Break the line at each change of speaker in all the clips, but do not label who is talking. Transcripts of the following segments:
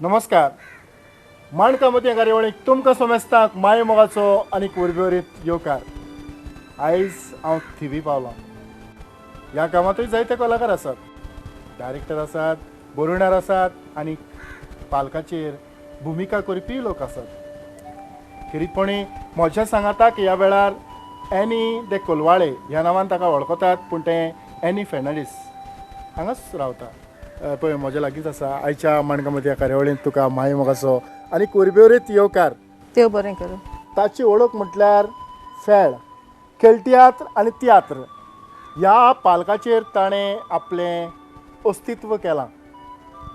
नमस्कार. माणकामती कार्यावळीक तुमकां समेस्तांक माय मोगाचो आनी उर्बेवरीत येवकार. आयज हांव थिवी पावलां. ह्या गांवांतूय जायते कलाकार आसात, डायरेक्टर आसात, बरोवणार आसात आनी पालकाचेर भुमिका करपी लोक आसात. खेरीतपणी म्हज्या सांगाताक ह्या वेळार एनी दे कोलवाळे ह्या नांवान ताका वळखतात, पूण तें एनी फेर्नांडीस हांगाच रावता. पळय म्हज्या लागींच आसा. आयच्या माणकामती कार्यावळींत तुका माय मोगाचो आनी उर्बेवरीत येवकार.
देव बरें करूं.
ताची वळख म्हटल्यार फेळ, खेळ तियात्र आनी तियात्र ह्या पालकाचेर ताणें आपलें अस्तित्व केलां.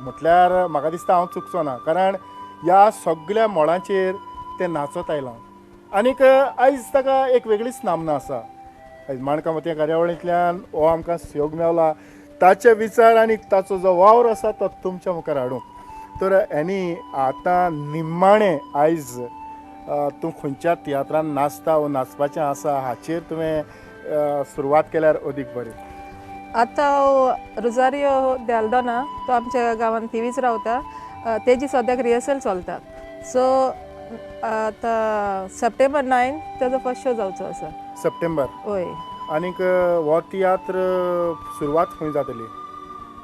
म्हटल्यार म्हाका दिसता हांव चुकचो ना, कारण ह्या सगळ्या मळांचेर तें नाचत आयलां आनीक आयज ताका एक वेगळीच नामना आसा. आयज माणकामती कार्यावळींतल्यान हो आमकां सहयोग मेवला. ताचे विचार आनी ताचो जो वावर आसा तो तुमच्या मुखार हाडूंक. तर एनी आतां निमाणें आयज तूं खंयच्या तियात्रान नाचता वो नाचपाचें आसा हाचेर तुवें सुरवात केल्यार अदीक बरें.
आतां रोजारियो दे आल्दोना तो आमच्या गांवांत थिवीच रावता. तेजी सद्याक रिहर्सल चलता. सो आतां सप्टेंबर 9 तेजो फर्स्ट शो जावचो आसा.
सप्टेंबर?
हय.
आनीक हो तियात्र सुरवात खंय जातली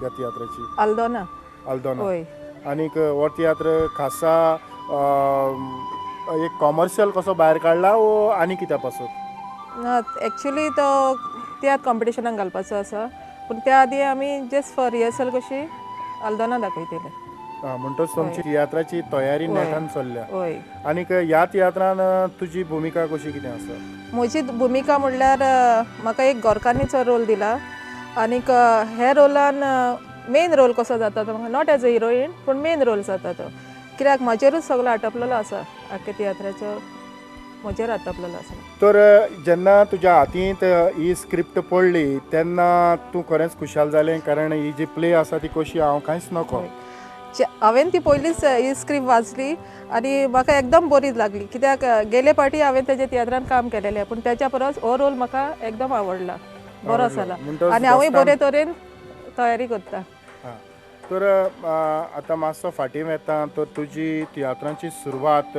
ह्या तियात्राची?
आल्दोना.
आल्दोना.
हय.
आनीक हो तियात्र खासा एक कॉमर्शियल कसो भायर काडला वो आनी कित्या पासून?
ना, एक्चुली तो तियात्र कॉम्पिटिशनाक घालपाचो आसा, पूण त्या आदी आमी जस्ट फॉर रिहर्सल कशी आल्दोना दाखयतले.
म्हणटच तुमची तियात्राची तयारी नेटान चल्ल्या.
हय.
आनीक ह्या तियात्रान तुजी भुमिका कशी कितें आसा?
म्हजी भुमिका म्हणल्यार म्हाका एक गोरकान्नीचो रोल दिला आनीक हे रोलान मेन रोल कसो जाता तो म्हाका not as a heroine पूण मेन रोल जाता तो, कित्याक म्हजेरूच सगळो आटपलेलो आसा. आख्खे तियात्राचो म्हजेर आटपलेलो आसा.
तर जेन्ना तुज्या हातींत ही स्क्रिप्ट पडली तेन्ना तूं खरेंच खुशाल जालें, कारण ही जी प्ले आसा ती कशी हांव कांयच नको.
हांवें ती पयलींच ही स्क्रिप्ट वाचली आनी म्हाका एकदम बरी लागली, कित्याक गेले पाटी हांवें तेजे तियात्रान काम केलेलें, पूण तेच्या परस हो रोल म्हाका एकदम आवडला, बरो जाला आनी हांवूय बरे तरेन तयारी करता.
तर आतां मातसो फाटीं वेता तर तुजी तियात्रांची सुरवात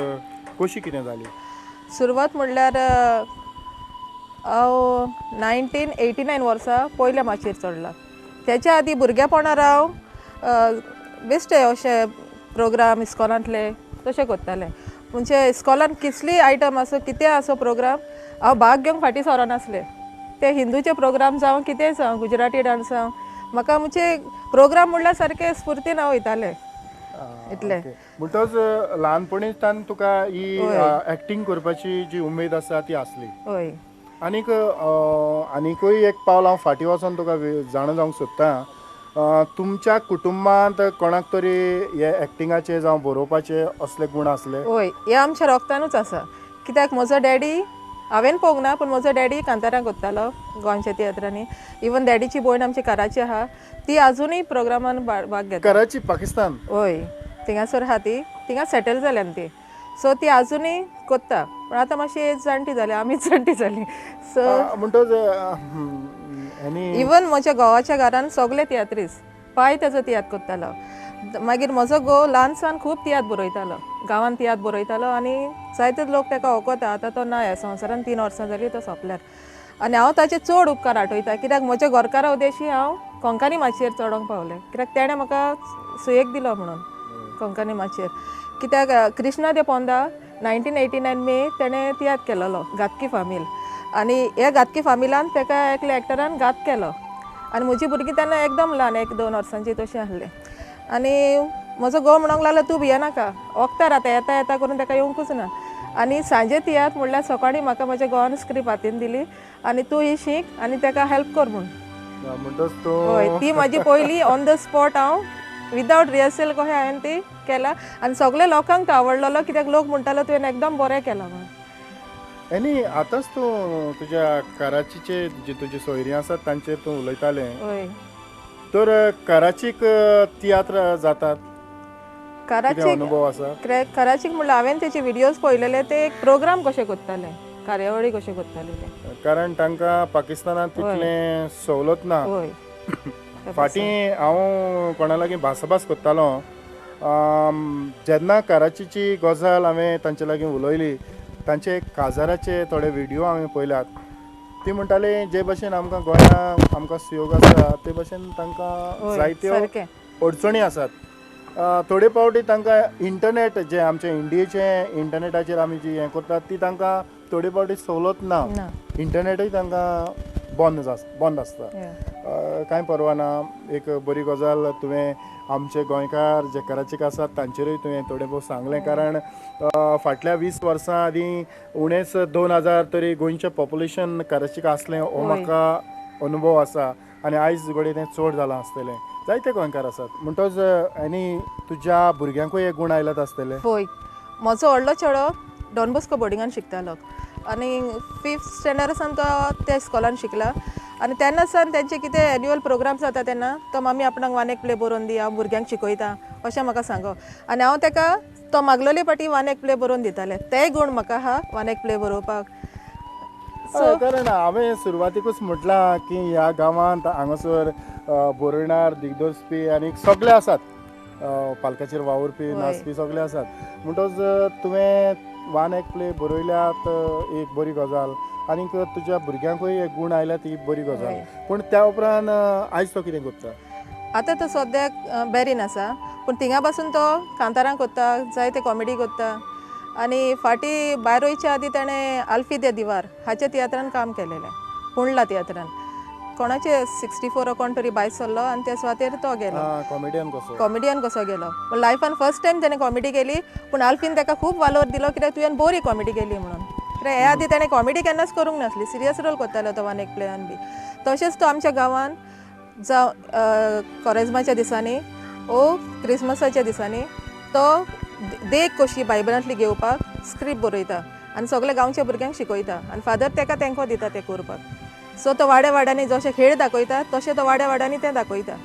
कशी कितें जाली?
सुरवात म्हणल्यार हांव 1989 वर्सा पयल्या माचयेर चडला. तेच्या आदी भुरगेपणार हांव बेश्टे अशे प्रोग्राम इस्कॉलांतले तशें करतालें. म्हणजे इस्कॉलान कितली आयटम आसो कितें आसो प्रोग्राम हांव भाग घेवंक फाटीं सरनासलें. ते हिंदूचे प्रोग्राम जावं कितेंय जावं, गुजराती डांस जावं, म्हाका म्हणजे प्रोग्राम म्हणल्यार सारकें स्फुर्तीन हांव वयतालें. इतलें
म्हणटच ल्हानपणीच्यान तुका ही एक्टींग करपाची जी उमेद आसा ती आसली.
हय.
आनीक आनीकूय एक पावल हांव फाटीं वचोन तुका जाणा जावंक सोदता, तुमच्या कुटुंबांत कोणाक तरी हे एक्टिंगाचे जावं बरोवपाचे असले गूण आसले?
हय, हे आमच्या रोगतानूच आसा. कित्याक म्हजो डॅडी हांवें पळोवंक ना, पूण म्हजो डॅडी कांतारां करतालो गोंयच्या तियात्रांनी. इवन डॅडीची भयण आमची कराची आहा, ती आजुनूय प्रोग्रामान भाग घेता.
कराची पाकिस्तान?
हय, थिंगासर आहा ती, थिंगा सेटल जाल्यान ती. सो ती आजुनूय करता, पूण आतां मातशी एज जाणटी जाली, आमीच जाणटी जाली. सो
म्हणटच
इवन म्हज्या घोवाच्या घरान सगळे तियात्रीस, पाय तेजो तियात्र करतालो. मागीर म्हजो घोव ल्हानसान खूब तियात्र बरयतालो, गांवांत तियात्र बरयतालो आनी जायते लोक ताका वळखता. आतां तो ना ह्या संवसारान, 3 वर्सां जालीं तो सोंपल्यार. आनी हांव ताचे चड उपकार आठयता, कित्याक म्हज्या घरकारा उदेशी हांव कोंकणी माचयेर चडोंक पावलें, कित्याक तेणें म्हाका सुयेक दिलो म्हणून कोंकणी माचयेर. कित्याक कृष्णा दे पोंदा 1989 मे तेणें तियात्र केलेलो घातकी फामील, आनी ह्या घातकी फामिलान ताका एकल्या एक्टरान घात केलो आनी म्हजी भुरगीं तेन्ना एकदम ल्हान, 1-2 वर्सांची तशीं आसलीं. आनी म्हजो घोव म्हणूंक लागलो तूं भियेनाका, वखदार आतां येता येता करून ताका येवंकूच ना. आनी सांजे तियात्र म्हणल्यार सकाळीं म्हाका म्हज्या घोवान स्क्रिप्ट हातीन दिली आनी तूं ही शीक आनी ताका हेल्प कर म्हूण. हय, ती म्हजी पयली ऑन the spot हांव विदावट रिहर्सल कशें हांवें ती केला आनी सगळे लोकांक तो आवडलेलो, कित्याक लोक म्हणटालो तुवें एकदम बरें केलां म्हणून.
आनी आतांच तूं तुज्या कराचीचे जे तुजे सोयरी आसात तांचेर तूं उलयतालें.
हय.
तर कराचीक तियात्र जातात?
कराचीक
अनुभव आसा?
कराचीक म्हणल्यार हांवें तेचे व्हिडियोज पळयलेले, ते एक प्रोग्राम कशे करताले, कार्यावळी कशे करताले ते,
कारण तांकां पाकिस्तानांत तितलें सवलत ना.
हय.
फाटीं हांव कोणा लागीं भासाभास करतालो जेन्ना कराचीची गजाल हांवें तांचे लागीं उलयली, तांचे काजाराचे थोडे व्हिडियो हांवें पळयल्यात, ती म्हणटाली जे भशेन आमकां गोंयांत आमकां सुयोग आसा ते भशेन तांकां जायत्यो अडचणी आसात. थोडे फावटी तांकां इंटरनेट जे आमचे इंडियेचे इंटरनेटाचेर आमी जी हें करतात ती तांकां थोडे फावटी सवलत ना, इंटरनेटूय तांकां बंद आसता. कांय परवा ना, एक बरी गजाल तुवें आमचे गोंयकार जे कराचीक आसात तांचेरूय तुवें थोडें भोव सांगलें, कारण फाटल्या 20 वर्सां आदीं उणेच 2000 तरी गोंयचें पॉप्युलेशन कराचीक आसलें हो म्हाका अनुभव आसा आनी आयज घडये तें चड जालां आसतलें. जायते गोंयकार आसात म्हणटच आनी तुज्या भुरग्यांकूय एक गूण आयल्यात आसतले.
हय, म्हजो व्हडलो चेडो डॉन बॉस्को बोर्डिंगान शिकतालो आनी 5th standard सावन तो त्या स्कॉलान शिकला आनी तेन्ना सावन तेंचे कितें एन्युअल प्रोग्राम जाता तेन्ना तो मामी आपणाक 1 एक प्ले बरोवन दी, हांव भुरग्यांक शिकयता अशें म्हाका सांगो आनी हांव तेका तो मागलोले फाटी 1 एक प्ले बरोवन दितालें. तेय गूण म्हाका आहा 1 एक प्ले बरोवपाक.
कारण हांवें सुरवातीकूच म्हटलां की ह्या गांवांत हांगासर बरोवणार, दिग्दर्शपी आनी सगळे आसात, पालकाचेर वावुरपी, नाचपी सगळे आसात. म्हणटच तुवें 1 एक प्ले बरयल्यात एक बरी गजाल आनीक तुज्या भुरग्यांकूय एक गूण आयल्या ती बरी गजाल. पूण त्या उपरांत आयज तो कितें करता?
आतां तो सद्याक बेरीन आसा, पूण थिंगा पासून तो कांतारां करता, जायते कॉमेडी करता आनी फाटीं भायर वयच्या आदीं ताणें आल्फी दे दिवार हाच्या तियात्रान काम केलेलें, पुंडला तियात्रान. कोणाचे 64 कोण तरी भायर सरलो आनी त्या सुवातेर तो गेलो, कॉमेडियन कसो गेलो. पूण लायफान फर्स्ट टायम ताणें कॉमेडी केली, पूण आल्फीन ताका खूब वालोर दिलो कित्याक तुवें बरी कॉमेडी केली म्हणून. कित्याक हे आदीं ताणें कॉमेडी केन्नाच करूंक नासली, सिरियस रोल करतालो तो 1 एक प्लेयान बी. तशेंच तो आमच्या गांवान जावं कोरेज्माच्या दिसांनी ओ क्रिसमसाच्या दिसांनी तो देख कशी बायबलांतली घेवपाक स्क्रिप्ट बरयता आनी सगळे गांवच्या भुरग्यांक शिकयता आनी फादर ताका तेंको दिता तें करपाक. सो तो वाड्या वाड्यांनी जशे खेळ दाखयता तशें तो वाड्या वाड्यांनी तें दाखयता.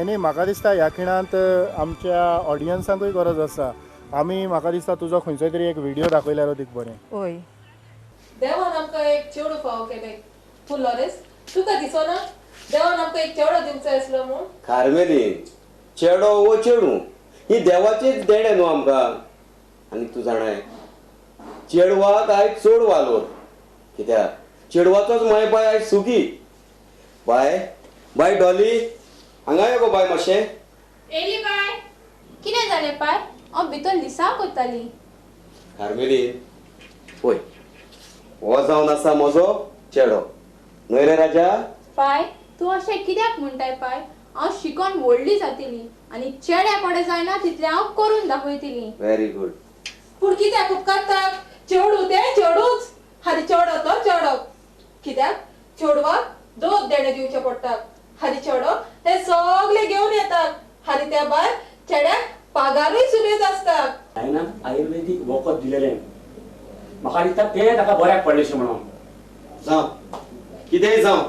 आनी म्हाका दिसता ह्या खिणांत आमच्या ऑडियन्सांकूय गरज आसा. आमी म्हाका दिसता तुजो खंयचो तरी एक व्हिडियो दाखयल्यार अदीक बरें.
हय, देवान आमकां एक चेडूं फावो केलें. पूण लॉरेस तुका दिसना देवान आमकां एक चेडो दिवचो आसलो म्हूण?
कार्मेलीन, चेडो वो चेडूं ही देवाचीच देणें न्हू आमकां. आनी तूं जाणाय चेडवाक आयज चड वालोर, कित्याक चेडवाचोच माय बाय आयज सुखी. बाय बाय डॉली हांगा यो गो बाय मातशें.
एली बाय, कितें जालें पाय? हांव भितर लिसांव कोत्ताली.
कार्मेलीन, पळय हो जावन आसा म्हजो चेडो न्हय रे राजा?
पाय तूं अशें कित्याक म्हणटाय पाय? हांव शिकोन व्हडली जातली आनी चेड्या कोडे जायना तितलें हांव करून दाखयतली.
Very good.
पूण कित्याक उपकारता? चेडूं तें चेडूच, आनी चेडो तो चेडो. कित्याक चेडवाक दोग देणें दिवचें पडटा आनी चेडो ते सगळे घेवन येतात आनी त्या भायर चेड्याक पागारूय सुबेज आसता.
हांवें आयुर्वेदीक वखद दिलेलें, म्हाका दिसता तें ताका बऱ्याक पडलेशें म्हणून.
जावं कितेंय जावं,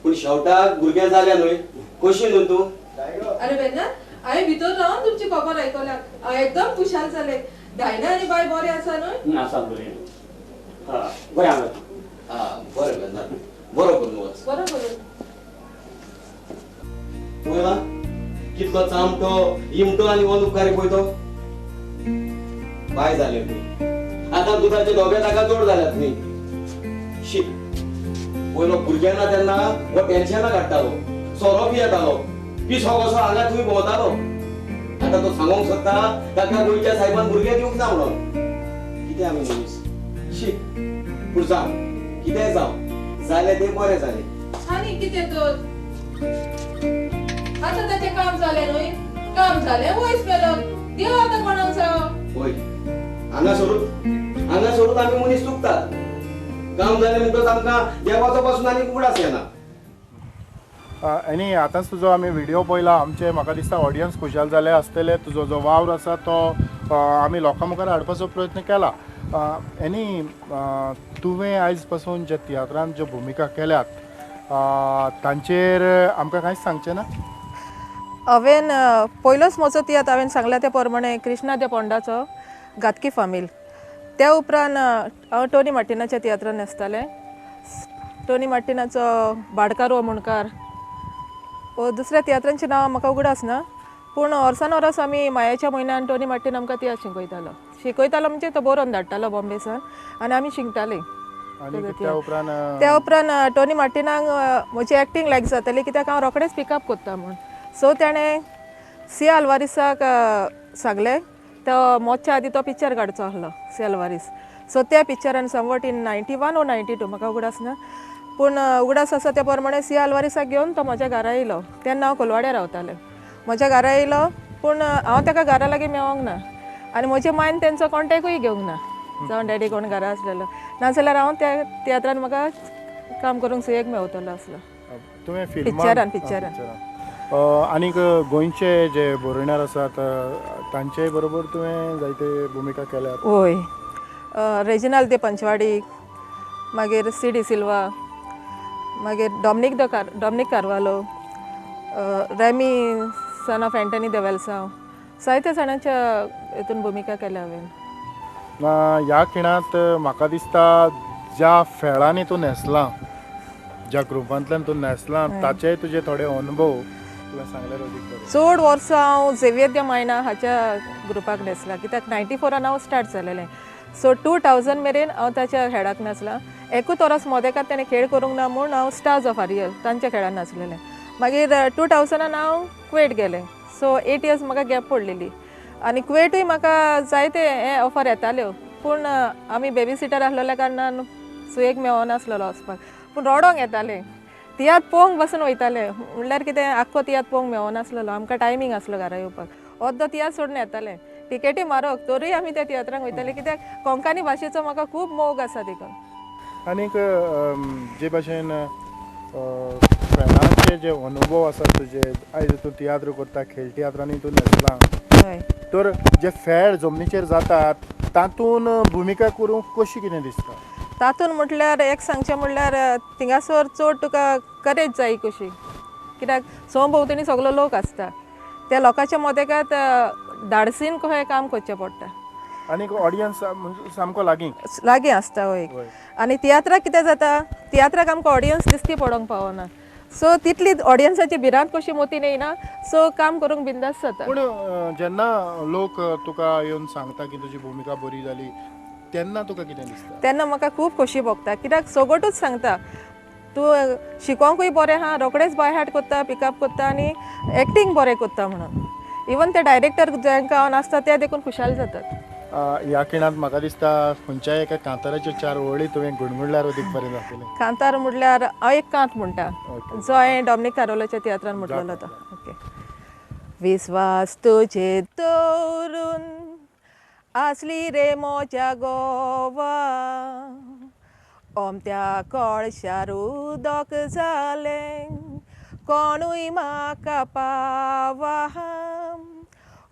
पूण शेवटाक भुरगें जालें न्हय, कशी न्हू तूं?
अरे बेना, हांवें भितर रावन तुमची खबर आयकल्या, हांव एकदम खुशाल जालें. डायना आनी बाय बरें आसा न्हय?
आसा बरें. बरें आसा.
बरें बेना, बरो करून वच.
बरो करून.
पळयला कितलो चामटो इमटो आनी वन उपकारी पळय तो. बाय जालें न्ही आतां, दुदाचे डोबे ताका जोड जाल्यात न्ही. शी, पयलो भुरगें ना तेन्ना हो टेन्शनां काडटालो, सोरो पियेतालो, पिसो कसो हांगा थंय भोंवतालो. आतां तो सांगूंक सोदता ताका गोंयच्या सायबान भुरगें दिवंक ना म्हणून. कितें आमी मनीस, शी. पूण जावं कितेंय जावं, जालें तें बरें जालें.
आनी कितें तर आतां ताचें काम जालें न्हय? काम जालें वयस पेलो देव आतां कोणाक जावं.
पळय हांगा सोडून आमी मनीस चुकतात. काम जालें म्हणटकच आमकां देवाचो पासून आनी उगडास येना.
आनी आतांच तुजो आमी व्हिडियो पळयला, आमचे म्हाका दिसता ऑडियन्स खुशाल जाले आसतले. तुजो जो वावर आसा तो आमी लोकां मुखार हाडपाचो प्रयत्न केला. आनी तुवें आयज पासून ज्या तियात्रांत ज्यो भुमिका केल्यात तांचेर आमकां कांयच सांगचें ना?
हांवें पयलोच म्हजो तियात्र हांवें सांगला त्या प्रमाणे कृष्णा त्या पोंडाचो घातकी फामील. त्या उपरांत हांव टोनी मार्टिनाच्या तियात्रान आसतालें. टोनी मार्टिनाचो भाडकार हो मुणकार, दुसऱ्या तियात्रांचें नांव म्हाका उगडास ना, पूण वर्सान वरस आमी मायाच्या म्हयन्यान टोनी मार्टीन आमकां तियात्र शिकयतालो. शिकयतालो म्हणजे तो बरोवन धाडटालो बॉम्बेसान आनी आमी शिकतालीं. त्या उपरांत टोनी मार्टिनाक म्हजी एक्टींग लायक जाताली कित्याक हांव रोखडेंच पिकअप करता म्हूण. सो तेणें सी आलवारीसाक सांगलें, तो मोच्या आदी तो पिक्चर काडचो आसलो सी आलवारीस. सो त्या पिक्चरान समवट इन 91 or 92 म्हाका उगडास ना, पूण उगडास आसा त्या प्रमाणे सी आलवारीसाक घेवन तो म्हज्या घरा येयलो. तेन्ना हांव कोलवाड्या रावतालें. म्हज्या घरा येयलो पूण हांव ताका घरा लागीं मेळोंक ना आनी म्हज्या मायन तेंचो कॉन्टेक्टूय घेवंक ना, जावं डॅडी कोण घरा आसलेलो नाजाल्यार हांव त्या तियात्रान म्हाका काम करूंक सुयेक मेवतलो आसलो.
तुवें
पिक्चरान पिक्चरान
आनीक गोंयचे जे बरोवणार आसात तांचे बरोबर तुवें जायते भुमिका केल्यात?
हय, रेजिनाल्द दे पंचवाडी, मागीर सी डी सिल्वा, मागीर Dominic Carvalho, Remy son of Anthony de Velsao, जायत्या जाणांच्या हितून भुमिका केल्या हांवें.
ना ह्या खिणांत म्हाका दिसता ज्या फेळांनी तूं न्हेसलां, ज्या ग्रुपांतल्यान तूं न्हेसलां ताचेय तुजे थोडे अनुभव तुवें सांगल्यार अदीक बरें.
चड वर्सां हांव झेवियर the मायना हाच्या ग्रुपाक न्हेसलां कित्याक 94 हांव स्टार्ट जालेलें. सो 2000 मेरेन हांव ताच्या हेडाक नाचलां. एकूच वरस मोदेकात तेणें खेळ करूंक ना म्हूण हांव स्टार्स ऑफ आरियल तांच्या खेळान नाचलेलें. मागीर 2000 हांव कुवेट गेलें. सो 8 इयर्स म्हाका गॅप पडलेली आनी कुवेटूय म्हाका जायते हे ऑफर येताल्यो, पूण आमी बेबी सिटर आसलेल्या कारणान सुयेक मेळनासलेलो वचपाक. पूण रडोंक येतालें, तियात्र पळोवंक बसून वयताले. म्हणल्यार कितें आख्खो तियात्र पळोवंक मेळनासलेलो, आमकां टायमींग आसलो घरा येवपाक. अर्दो तियात्र सोडून येताले, टिकेटी म्हारग तरूय आमी त्या तियात्रांक वयताले कित्याक कोंकणी भाशेचो म्हाका खूब मोग आसा देखून.
आनीक जे भाशेन फ्रेंडांचे जे अनुभव आसात तुजे, आयज तूं तियात्र करता, खेळ तियात्रांनी तूं न्हेसलां, तर जे फेळ जमनीचेर जातात तातूंत भुमिका करूंक कशी कितें दिसता?
तातूंत म्हटल्यार एक सांगचें म्हणल्यार थिंगासर चड तुका करेज जाय कशी, कित्याक सो भोंवतणी सगलो लोक आसता, त्या लोकांच्या मदेकात धाडसीन कशें काम करचें पडटा.
आनीक ऑडियन्स सामको लागीं
लागीं आसता. हय, आनी तियात्राक कितें जाता, तियात्राक आमकां ऑडियन्स दिसती पडोंक पावना, सो तितली ऑडियन्साची भिरांत कशी मोतीन येयना, सो काम करूंक बिंदास जाता.
पूण जेन्ना लोक तुका येवन सांगता की तुजी भुमिका बरी जाली तेन्ना तुका कितें दिसता?
तेन्ना म्हाका खूब खोशी भोगता कित्याक सगटूच सांगता तूं शिकोंकूय बरें आहा, रोखडेंच बाय हार्ट करता, पिकअप करता आनी एक्टींग बरें करता म्हणून. इवन ते डायरेक्टर जांकां हांव नासता ते देखून खुशाल जातात.
ह्या खिणांत म्हाका दिसता खंयच्याय एका कांताराच्यो 4 वळी तुवें गुणगुणल्यार अदीक बरें जातलें.
कांतार म्हटल्यार हांव एक कांत म्हणटा जो हांवें डॉमनीक कार्वालोच्या तियात्रान म्हटलेलो तो. ओके. विस्वास तुजे दवरून आसली रे म्हज्या गोवा, ओमत्या कळशार उदक जालें कोणूय म्हाका पावा,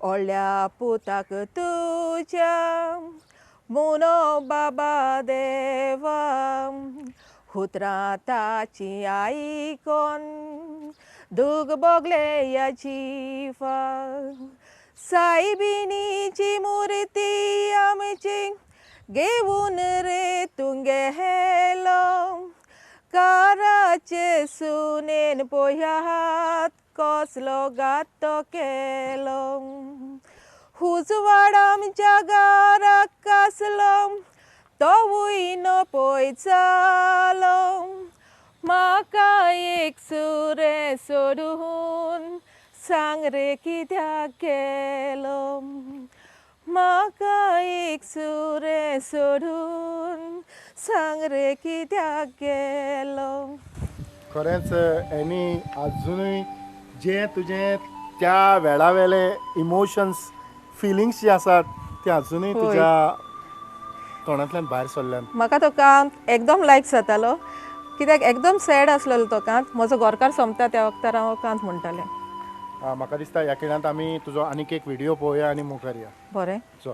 व्हडल्या पुताक तुज्या मुनो बाबा देवा, उतरां ताची आयकोन दूख भोगले ह्या जिवा, सायबिणीची मुर्ती आमची घेवन रे तूं गेलो, काराचे सुनेन पळयात कसलो घात तो केलो, उजवाड आमच्या घराक आसलो तोवूय न पळय जालो, म्हाका एक सुरें सोडून सांग रे कित्याक गेलो, म्हाका एक सुरें सोडून सांग रे कित्याक गेलो.
खरेंच एनी आजुनूय जे तुजें त्या वेळावेले इमोशन्स फिलिंग्स जे आसात ते आजुनूय तुज्या तोंडांतल्यान भायर सरल्यान.
म्हाका तो कांत एकदम लायक जातालो कित्याक एकदम सॅड आसलेलो तो कांत. म्हजो घरकार सोंपता त्या वखतार हांव कांत म्हणटालें.
म्हाका दिसता ह्या खिणांत आमी तुजो आनीक एक व्हिडियो पळोवया आनी मुखार या.
बरें.
सो